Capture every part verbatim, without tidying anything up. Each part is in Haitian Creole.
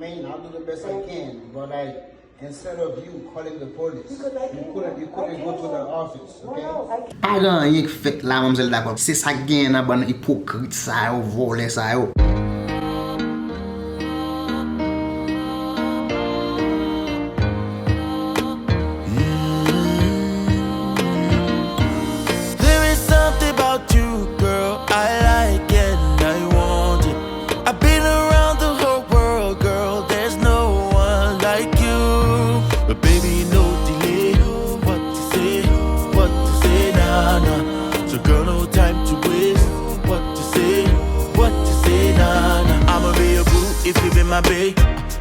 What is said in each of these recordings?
I mean, I'll do the best I can, but, like, instead of you calling the police, you couldn't, you couldn't go to the office, okay? Pa gen anyen k fèt la, manmzèl dakò. Se sa k genyen nan bann ipokrit sa yo, vòlè sa yo. There is something about you, girl, I like and I want it. I've been around the whole world, girl, there's no one like you. But baby, no delay. What to say, what to say, nah, nah. So, girl, no time to waste. What to say, what to say, nah, nah. I'ma be your boo if you be my babe.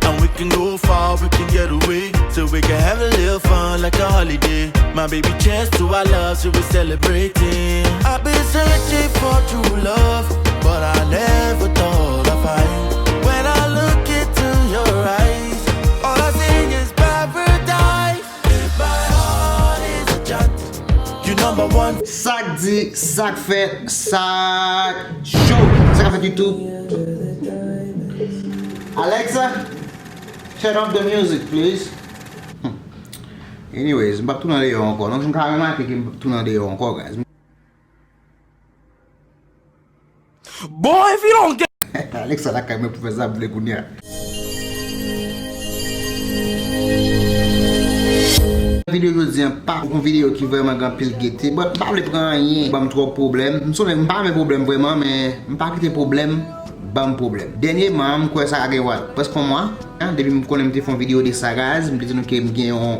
And we can go far, we can get away. So we can have a little fun like a holiday. My baby, cheers to our love, so we celebrating. I've been searching for true love, but I never thought I'd find. When I look into your eyes, all I see is paradise. If my heart is a judge, you number one. Sa k di, sa k fèt, sa k cho. Sa k ap fèt YouTube? Alexa, turn off the music, please. Hmm. Anyways, m p ap tounen deyò ankò. Non, m ka remake ke m p ap tounen deyò ankò, guys. Boy, if you don't get Alexa lakay mwen pou fè sa m vle kounye a. Videyo jodi an pa yon videyo ki vrèman gen anpil gete, but m pa vle pran anyen ban m twòp pwoblèm. M sonnen m pa renmen pwoblèm vrèman, men m pa kite pwoblèm ban m pwoblèm. Dènyèman, m kwè sa ka gen, what, prèske yon mwa, hein, depi m konnen m te fè yon videyo de sa, guys, m te di nou ke m gen yon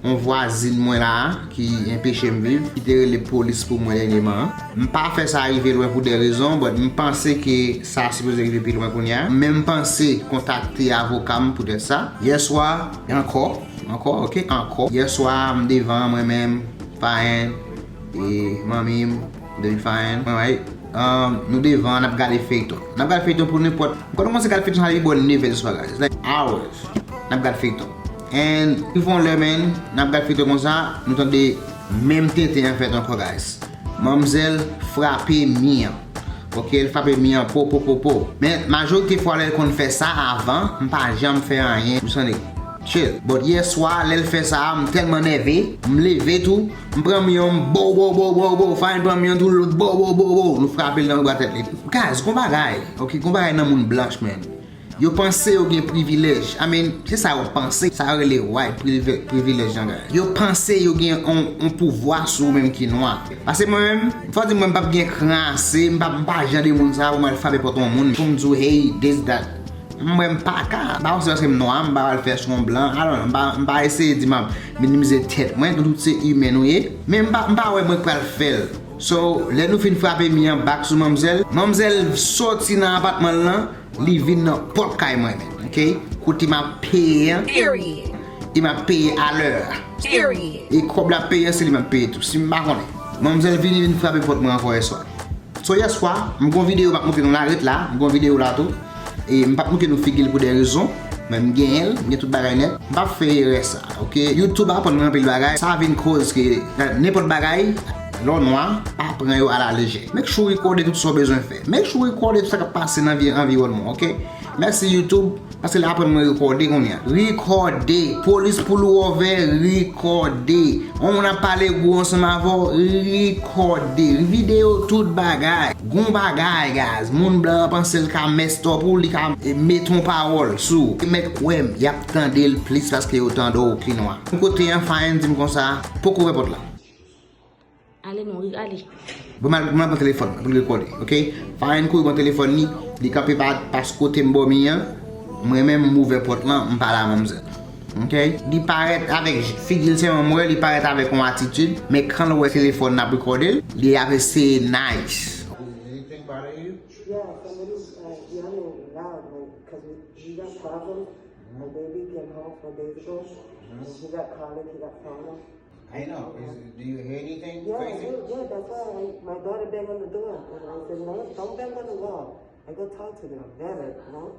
yon vwazin mwen la a ki enpeche m viv, ki te rele polis pou mwen dènyèman an. M pa fè sa rive lwen pou de rezon, but m panse ke sa sipoze rive pi lwen kounye a. Men m panse kontakte avoka m poutèt sa. Yèswa, ankò, ankò, ok, ankò. Yèswa, m devan mwen menm, Faen, e manmi m, Depi Faen, mwen, right? Um, nou devan, n ap gade feyton. N ap gade feyton pou nenpòt. M konn kòmanse gade feyton sa depi bò nevè di swa, guys. It's like hours. N ap gade feyton. And, rive yon lè, man, n ap gade feyton konsa, nou tande menm tenten an fèt ankò, guys. Manmzèl frape mi an. Ok, l frape mi an, po, po, po, po. Men, majorite fwa, lè l konn fè sa avan, m pa janm fè anyen. M santi chill. But yèswa, lè l fè sa a, m tèlman nève, m leve tou, m pran mi an, m bow, bow, bow, bow, bow, Faen pran mi an tou, l bow, bow, bow, bow, nou frape l nan bwa tèt li. Guys, gon bagay, ok, gon bagay nan moun blanch, man. Yo panse yo gen privilèj. I mean, se sa yo panse. Sa yo rele white privi-, privilèj lan, guys. Yo panse yo gen on, on pouvwa sou ou menm ki nwa. Paske mwen menm, fò di mwen m p ap gen kran ase, m p ap, m pa jan de moun sa pou m al frape pòt yon moun, pou m di w, hey, this, that. Mwen, m pa ka. M pa panse paske m nwa, m pa pral fè sou yon blan. Alò, m pa, m pa eseye di m ap minimize tèt mwen. Nou tout se imen nou ye. Men m pa, m pa wè mwen k pral fè l. So, lè nou fin frape mi an bak sou manmzèl, manmzèl soti nan apatman l lan, li vin nan pòt kay mwen menm, ok? Kote m ap peye an. Period. E m ap peye alè a. Period. E kòb l ap peye an, se li m ap peye tou. Si m pa konnen. Manmzèl vini, vin frape pòt mwen ankò yèswa. So, yèswa, m gon videyo m ap montre nou la, ret la, m gon videyo la tou. E m p ap montre nou figi l pou de rezon, men m genyen l, m gen tout bagay nèt. M p ap fè erè sa, ok? YouTube aprann mwen anpil bagay. Sa vin koz ke, eh, nenpòt bagay, lè w nwa, pa pran yo alalejè. Make sure w rekòde tout sa w bezwen fè. Make sure w rekòde tout sa k ap pase nan vi, anviwònman w, ok? Mèsi YouTube. Paske l aprann mwen rekòde kounye a. Rekòde. Polis pou lwòvè, rekòde. Yon moun ap pale gwo ansanm avè w, rekòde. Videyo, tout bagay. Gon bagay, guys. Moun blan an panse l ka mess up ou, li ka, e, mete yon pawòl sou ou. Mèt kwè m, y ap tande l plis paske yo tande w ki nwa. Yon kote an, Faen di m konsa, poko ouvè pòt la. Ale non, ale. Bon, m al, m al pran telefòn mwen pou l rekòde, ok? Faen kouri pran telefòn li, li kanpe pa, pas kote m bò mi an. Mwen menm, m ouvè pòt lan, m pale a manmzèl. Ok? Li parèt avèk figi l sèlman m wè, li parèt avèk yon atitid, men kan l wè telefòn nan ap rekòde l, li ap eseye nice. Does anything bother you? Yeah, somebody, uh, yelling loud, like, 'cause we, she got problems. My baby came home four days ago, and he got colic, he got flu. I know. Is, do you hear anything crazy? Yeah, I do. Yeah, that's why I, my daughter bang on the door. And I said, "No, don't bang on the wall." I go talk to them better, no?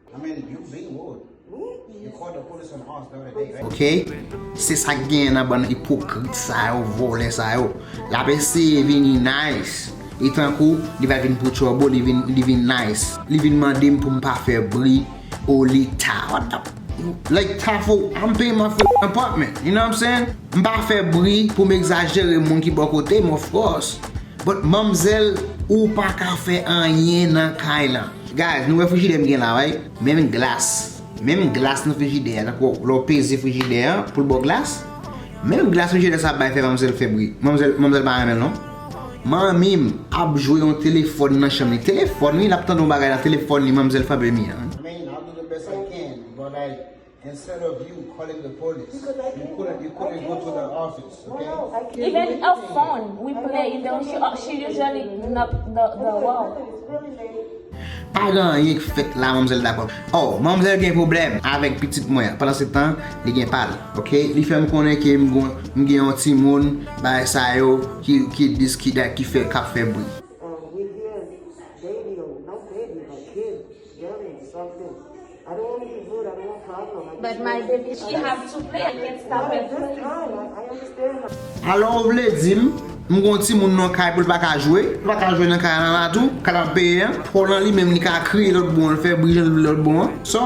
I mean, you being rude. Me? You called the police on us the other day, right? Ok? Se sa k genyen nan bann ipokrit sa yo, vòlè sa yo. L ap eseye vini nice. E tankou, li pa vin pou trouble, li vin, li vin nice. Li vin mande m pou m pa fè bri. Olita, what the, like, Tafo, I'm paying my fucking apartment, you know what I'm saying? M pa fè bri pou m egzajere moun ki bò kote m, of course. But manmzèl, ou pa ka fè anyen nan kay lan. Guys, nou wè frijidè m gen la, right? Menm glas. Menm glas nan frijidè a, tankou lè w peze frijidè a pou l ba w glas. Menm glas frijidè sa ap bay fè manmzèl fè bri. Manmzèl, manmzèl pa renmen l non. Manmi m ap jwe yon telefòn nan chanm li. Telefòn wi, l ap tande yon bagay nan telefòn li, manmzèl frape mi an. I mean, I'll do the best I can, but, like, instead of you calling the police, you couldn't, you couldn't go to the office, okay? Even a phone, we play, you know, she, uh, she usually knock the, the wall. Pa gen anyen k fèt la, manmzèl dakò. Oh, manmzèl gen pwoblèm avèk pitit mwen an. Pandan se tan, li gen pa l, oke? Li fè m konnen ke m gon, m gen yon timoun, bagay sa yo, ki, ki dis, ki dat, ki fè, k ap fè bri. Um, we hear baby or not baby, but kid yelling something. I don't want to be rude, I don't want problem. I But just my want baby, she have to play. I can't stop But her at this playing. Time, I, I understand her. Alò, ou vle di m, m gon timoun nan kay pou l pa ka jwe? Li pa ka jwe nan kay lan la tou? Kay l ap peye an? Pòl lan li menm, li ka kriye lòt bò an, l fè bri jan l vle lòt bò an. So,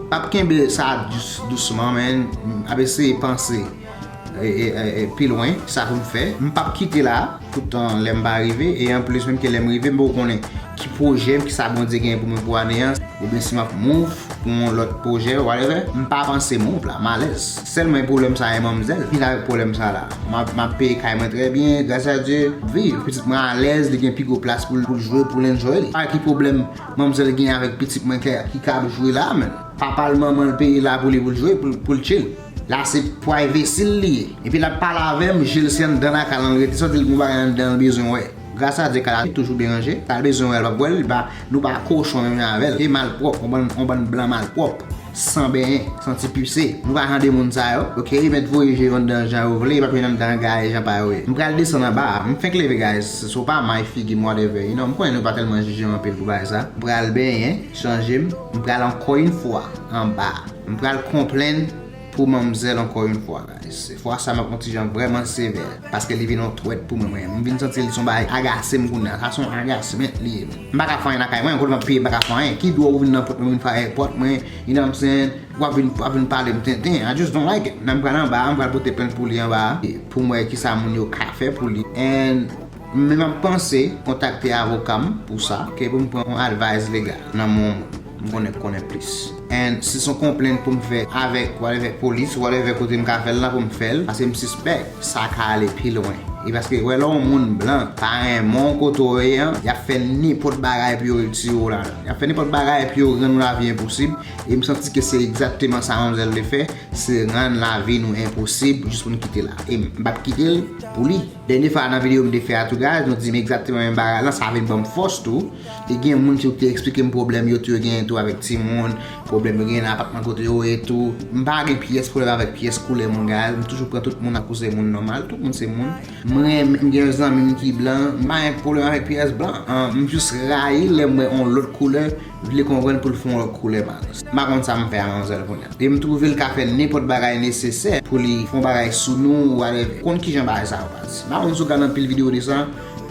m ap kenbe sa dous, dousman, men m ap eseye panse e, e, e, e, pi lwen, sa pou m fè. M p ap kite la, toutan lè m pa rive, e anplis, menm ke lè m rive, m poko konnen ki pwojè m, ki sa Bondye genyen pou mwen pou ane an, oubyen si m ap move pou yon lòt pwojè, whatever. M pa panse move la, m alèz. Sèlman pwoblèm sa e manmzèl, vin avèk pwoblèm sa la. M ap, m ap peye kay mwen trè byen, gras a Dye, m ap viv. Pitit mwen alèz, li gen pi gwo plas pou l, pou l jwe, pou l enjoy li. Pa ki pwoblèm manmzèl gen avèk pitit mwen ki, ki ka ap jwe la, men. Papa l, manman l peye la pou li, pou l jwe, pou, pou l chill. La se privacy l li ye. Epi l ap pale avè m, je l se anndan lakay lan l rete, santi l gon bagay anndan l bezwen wè. Gras a Dye, kay la toujou byen ranje. Sa l bezwen wè, l p ap wè l, li pa, nou pa kochon menm jan avè l. E malpwòp, on bann, on bann blan malpwòp. San benyen, santi pise. Nou pa jan de moun sa yo, oke? Yo mèt voye je yo anndan jan yo vle, yo p ap jwenn anndan gaye jan pa yo ye. M pral desann anba a. M fenk leve, guys. So pa may figi m, whatever, you know. M konnen nou pa tèlman jije m anpil pou bagay sa. M pral benyen, chanje m. M pral ankò yon fwa anba a. M pral konplenn pou manmzèl ankò yon fwa, guys. Fwa sa m ap yon ti jan vrèman sevè, paske li vin yon twèt pou mwen, mwen. M vin santi li se yon bagay agase m kounye a. Sa se yon agasment li ye. M pa ka fè anyen lakay mwen, kote m ap piye m pa ka fè anyen. Ki dwa ou vin nan pòt mwen, vin frape pòt mwen, you know what I'm saying? W ap vin, w ap vin pale m tenten. I just don't like it. Nan m pral anba a, m pral pote plent pou li anba a. Pou m wè kisa moun yo ka fè pou li. And men m ap panse kontakte avoka m pou sa, ke pou m pran yon advice legal nan men yon moun m konnen k konnen plis. And si se yon konplent pou m fè avèk whatever polis, whatever kote m ka fè l la pou m fè l, paske m sispèk sa ka ale pi lwen. E paske wè lè yon moun blan pa renmen w kote w ye an, y ap fè nenpòt bagay pou yo retire w ladan. Y ap fè nenpòt bagay pou yo rann ou lavi enposib. E m santi ke se egzakteman sa manmzèl te fè, se rann lavi nou enposib jis pou n kite la. E m p ap kite l pou li. Dènye fwa nan videyo m te fè a tou, guys, nou di m egzakteman menm bagay lan, sa vin ban m fòs tou. E gen moun ki te eksplike m pwoblèm yo tou, yo genyen tou avèk timoun, pwoblèm yo genyen nan apatman kote yo ye tou. M pa gen pyès pwoblèm avèk pyès koulè moun, guys. M toujou pran tout moun tankou se moun nòmal. Tout moun se moun. M renmen, m gen yon zanmi m ki blan. M pa gen pwoblèm avèk pyès blan. An, m jis rayi lè m wè yon lòt koulè vle konprann pou l fè yon lòt koulè mal. M pa konn sa m fè a manmzèl kounye a. E m twouve l ka fè nenpòt bagay nesesè pou li fè yon bagay sou nou, whatever. Konn kijan bagay sa yo pase. M pa konn si w gade anpil videyo de sa,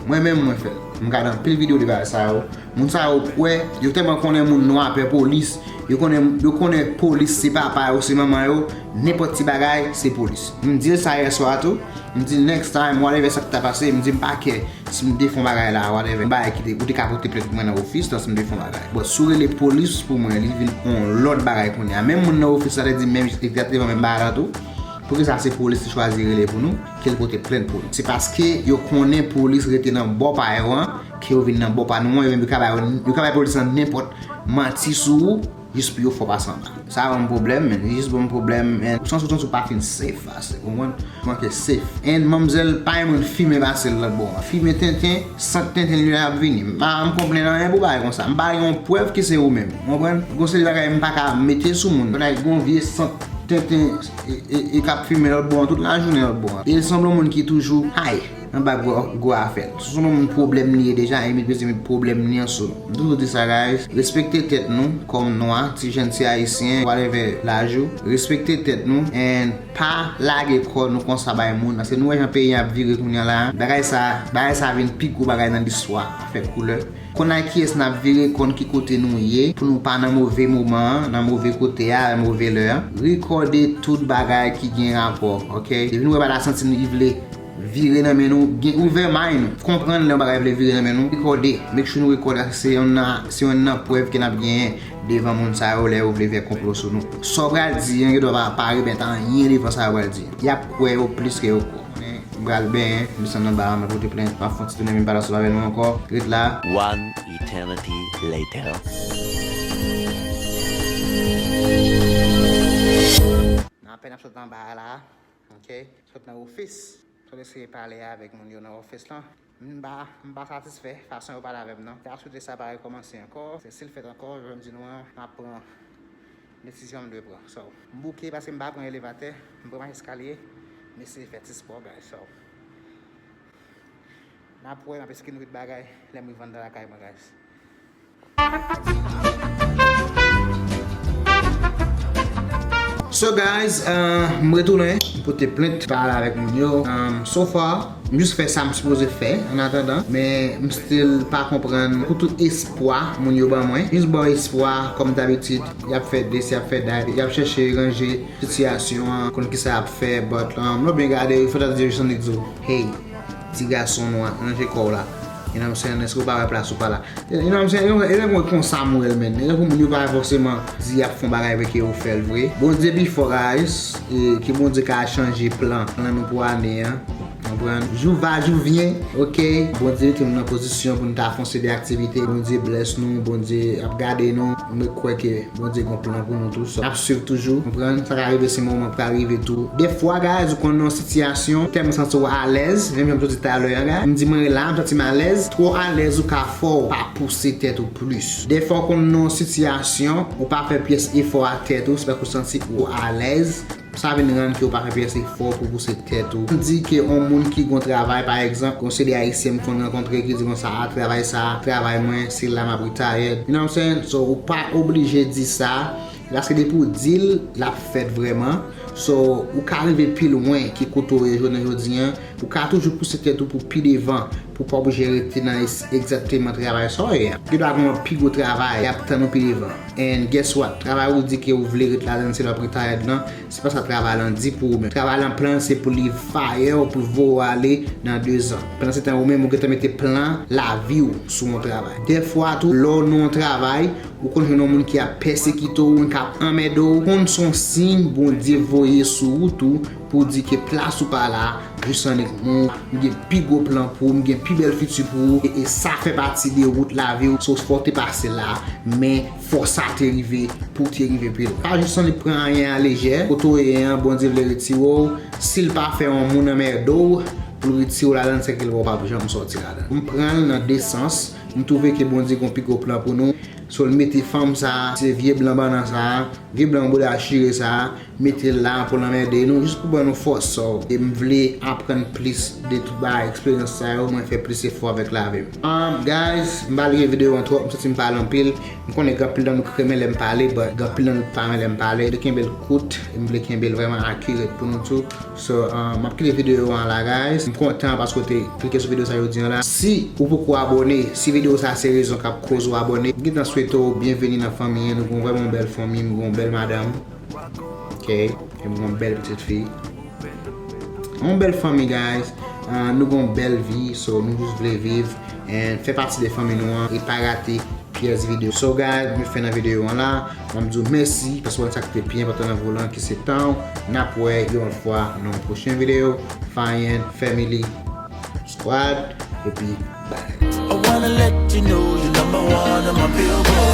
mwen menm mwen fè l. M gade anpil videyo de bagay sa yo. Moun sa yo kwè, yo tèlman konnen moun nwa pè polis, yo konnen, yo konnen polis se papa yo, se manman yo, nenpòt ti bagay, se polis. M di l sa yè swa tou, m di l next time, whatever sa k ta pase, m di m pa kè. Si m te fè yon bagay la, whatever, yon bagay ki te, ou te ka pote plent pou mwen nan ofis lan si m te fè yon bagay. But si w rele polis pou mwen, li vin yon lòt bagay kounye a. Menm moun nan ofis la te di m menm egzakteman menm bagay la tou. Poukisa se polis li chwazi rele pou nou, ke l pote plent pou nou? Se paske yo konnen polis rete nan bò pa yo an, ke yo vin nan bò pa nou an, yo menm yo ka bay, yo ka bay polis lan nenpòt manti sou ou, jis pou yo fè w pase anba. Sa ban m pwoblèm, men. Li jis ban m pwoblèm, men. Ou santi, ou santi w pa fin safe ase, ou konprann? Ou manke safe. And manmzèl pa renmen fimen pase l lòt bò an. Fimen tenten, sant tenten li ap vini. M pa, m konplenn anyen pou bagay konsa. M pa gen yon prèv ke se ou menm. Ou konprann? Gon seri bagay m pa ka mete sou moun. Like, gon vye sant tenten e, e, e k ap fimen lòt bò an tout lajounen lòt bò an. E l sanble yon moun ki toujou high. Anba gwo, gwo afè. Si se yon moun pwoblèm li ye deja, e met bezwen met pwoblèm li an sou nou. M toujou di sa, guys. Respekte tèt nou, kòm nwa, ti jèn, ti ayisyen, whatever laj ou. Respekte tèt nou, and pa lage kò nou konsa bay moun. Paske nou wè jan peyi an ap vire kounye a la. Bagay sa, bagay sa vin pi gwo bagay nan listwa afè koulè. Konn ak kiyès n ap vire, konn ki kote nou ye, pou nou pa nan move moman an, nan move kote a, nan move lè a. Rekòde tout bagay ki gen rapò, oke? Depi nou wè bagay la santi nou vle vire nan men nou, gen ouvè mind nou, konprann lè yon bagay vle vire nan men nou, rekòde, make sure nou rekòde, se yonn nan, se yonn nan prèv ke n ap genyen devan moun sa yo lè yo vle fè konplo sou nou. Sa w pral di an, yo dwe pa, pa remèt anyen devan sa yo pral di. Y ap kwè yo plis ke yo kwè w. M pral benyen, m desann anba a, m al pote plent, m ap fè yon ti tounen, vin pale ansanm avè nou ankò. Ret la. One eternity later. N apèn ap sot anba a la, oke? Sot nan ofis. Sot eseye pale avèk moun yo nan ofis lan. M pa, m pa satisfè fason yo pale avè m nan. Te ap swete sa pa rekòmanse ankò. Se si l fèt ankò, jan m di nou an, m ap pran desizyon m dwe pran. So, m bouke paske m pa pran elevatè, m pran eskalye, m eseye fè ti spò, guys. So, n ap wè, m ap esplike nou tout bagay lè m rive anndan lakay mwen, guys. So guys, uh, m retounen, m pote plent, pale avèk moun yo. Um, so far, m jis fè sa m sipoze fè, an atandan, men m still pa konprann pou tout espwa moun yo ban mwen. Jis ba w espwa, kòm dabitid, y ap fè this, y ap fè that, y ap chèche ranje sitiyasyon an, konn kisa y ap fè, but, um, lè w byen gade, fò ta di Richannick di w, hey, ti gason nwa, ranje kò w la. You know what I'm saying? Èske w pa wè plas ou pa la? You know what I'm saying? E tankou konsa m wè l, man. E tankou moun yo pa fòseman di y ap fè yon bagay vre ke yo fè l vre. Bondye pi fò, guys. E ke Bondye ka chanje plan, plan nou pou ane an. Konprann? Jou va, jou vyen, oke? Bondye mete nou nan pozisyon pou nou ta fè yon seri de aktivite. Bondye bless nou, Bondye ap gade nou. Mwen kwè ke Bondye gon plan pou nou tou, so n ap swiv toujou, konprann? Sa ka rive, se moman pral rive tou. Dèfwa, guys, ou konn nan yon sitiyasyon, ou tèlman santi w alèz, menm jan m sot di talè a, guys, m di mwen la, m santi m alèz, twò alèz ou ka fè w pa pouse tèt ou plis. Dèfwa ou konn nan yon sitiyasyon, ou pa fè pyès efò a tèt ou, se paske ou santi ou alèz, sa vin rann ke ou pa fè pyès efò pou pouse tèt ou. M di ke yon moun ki gon travay, pa egzanp, gon seri de Ayisyen m konn rankontre ki di konsa, a, travay sa, travay mwen, se la m ap retired. You know what I'm saying? So, ou pa oblije di sa, paske depi w di l, l ap fèt vrèman. So, ou ka rive pi lwen ke kote w ye jounen jodi an. Ou ka toujou pouse tèt ou pou pi devan, pou w pa oblije rete nan es-, egzakteman travay sa w ye a. Gen dwa gen yon pi gwo travay k ap tann ou pi devan. And guess what? Travay ou di ke ou vle ret ladan l, se lè w ap retired lan, se pa sa travay lan di pou ou menm. Travay lan plan se pou li fire w, pou l voye w ale nan dezan. Pandan se tan, ou menm ou gentan mete plan lavi w sou yon travay. Dèfwa tou, lè w nan yon travay, ou konn jwenn yon moun ki ap pèsekite w, k ap anmède w, konn se yon siy Bondye voye sou wout ou pou di ke plas ou pa la, jis annik mou, m gen pi gwo plan pou ou, m gen pi bèl fiti pou ou, e, e sa fè pati de wout lavi w, so fò w te pase la, men fò sa te rive, pou w te rive pi lwen. Pa jis annik pran anyen a lejè, kote w ye an, Bondye vle retire w, si l pa fè yon moun anmède w, pou l retire w ladan l, se ke l wè w p ap janm sòti ladan l. M pran l nan de sans, m twouve ke Bondye gen yon pi gwo plan pou nou, so l mete fanm sa, se vye blan bannan sa, vye blan bouda chire sa, mete l la pou l anmède nou, jis pou ban nou fòs, so, e m vle aprann plis de tout bagay, eksperyans sa yo, mwen fè plis efò avèk lavi m. Um, guys, m pa lage videyo an twòp, m santi m pale anpil, m konnen gen anpil nan nou k renmen lè m pale, but gen anpil nan nou k pa renmen lè m pale, m vle kenbe l kout, e m vle kenbe l vrèman accurate pou nou tou. So, um, m ap kite videyo an la, guys. M kontan paske w te klike sou videyo sa jodi an la. Si ou poko abòne, si videyo sa se rezon k ap koz ou abòne, m gentan swete w byenveni nan fanmi an. Nou gon vrèman yon bèl fanmi, m gon bèl madanm. Oke, e m gon bèl pitit fi. Yon bèl fanmi, guys. Uh, nou gon bèl vi, so nou jis vle viv and fè pati de fanmi nou an e pa rate pyès videyo. So guys, mwen fin nan videyo an la. Mwen di w mèsi paske w wè sa ki te pi enpòtan nan vi w lan ki se tan w. N ap wè yon lòt fwa nan yon pwochen videyo. Fayen Family Squad. Epi, bye. I wanna let you know you're number one on my billboard.